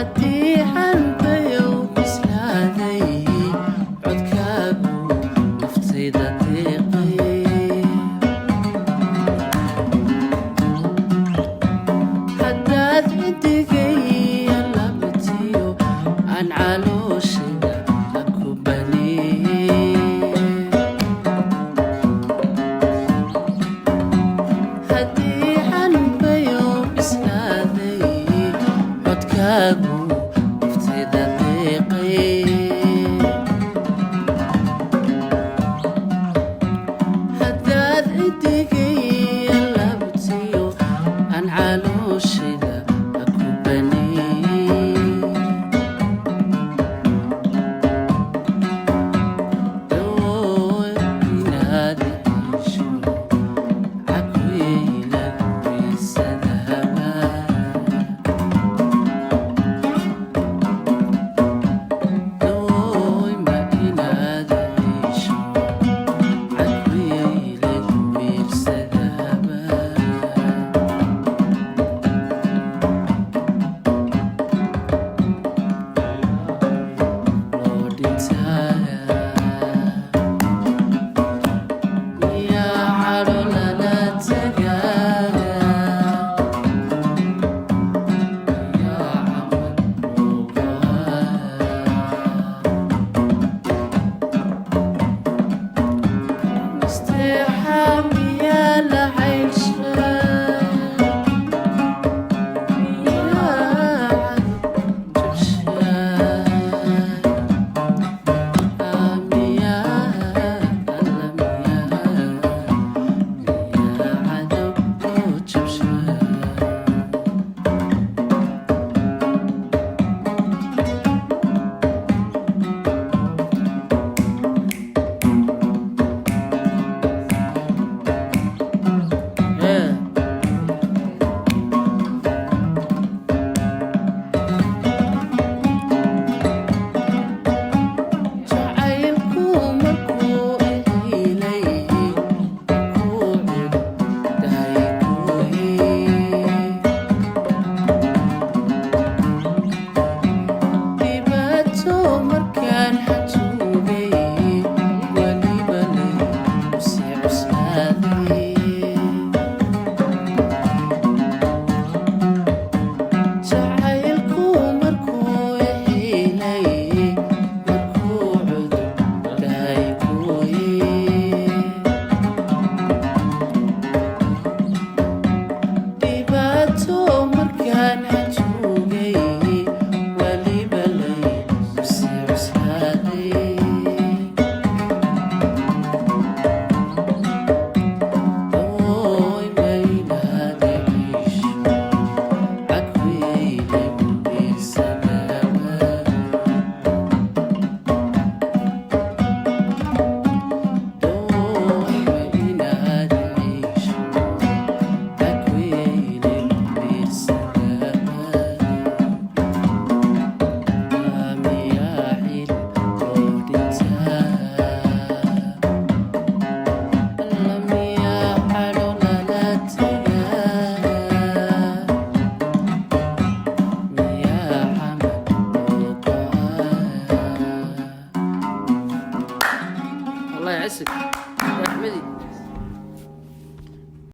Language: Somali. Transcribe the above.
Haddii canbayow bislaaday, codkaagu naftayda deeqay. Haddaad cidigay labtiyo aan calooshayda ha ku baneeyey. Haddii canbayow bislaaday, codkaagu naftayda deeqay. Haddaad cidigay labtiyo aan calooshayda ha ku baneeyey. Dawooy inaad hesho cakweyla weysadaba. Dawooy ma inaad hesho cakweyla weysadaba. Loo dhintaa miyaa cadho lala tagaya? Miyaa camal loo go'aa? Nasteexa miyaa la caynshaa? Miyaa cadow jabshaa? Miyaa alla miyaa miyaa cadow loo jabshaa? Yeah. Jacaylku markuu ihiilay, markuu cigo dahay gooyey. Dhibaato markaan xajuugay, weliba lay usii cuslaaday. Jacaylku markuu ihiilay, markuu cudur dahay gooyey. Dhibaato markaan xajuugay, weliba lay usii cuslaaday. Dawooy maynaad hesho cakweyla weysadaba. Dawooy ma inaad hesho cakweyla weysadaba. Miyaa cil loo dhintaa? Alla miyaa cadho lala tagaa? Miyaa camal loo go'aa? Allah يعزك يا أحمدي.